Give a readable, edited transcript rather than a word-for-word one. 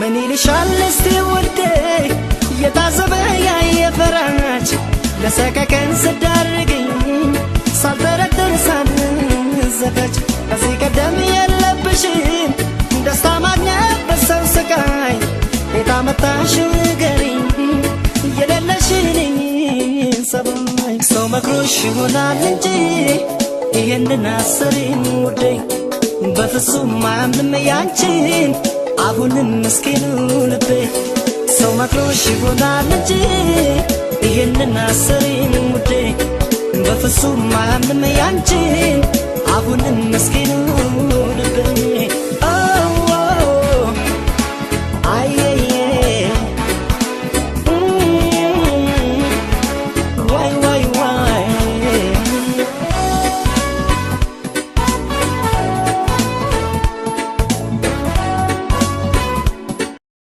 ምን ይልሻል እስቲ ውዴ የታዘበ ያየ ፈራች ለሰቀቀን ስዳርግኝ ሳልጠረጥር ሳልዘጋጅ ከዚህ ቀደም የለብሽም ደስታ ማግኘት በሰው ስቃይ የታመጣሽው ንገሪኝ የሌለሽን ሰባይ ሰው መክሮሽ ይሆናል እንጂ ይህንን አስሪም ውዴ በፍጹም አያምንም ያንቺን አሁንም ምስኪኑ ልቤ ሰው መክሮሽ ይሆናል እንጂ ይህንን አስሪም ውዴ በፍጹም አያምንም ያንቺን አሁንም ምስኪኑ ልቤ። አየየ።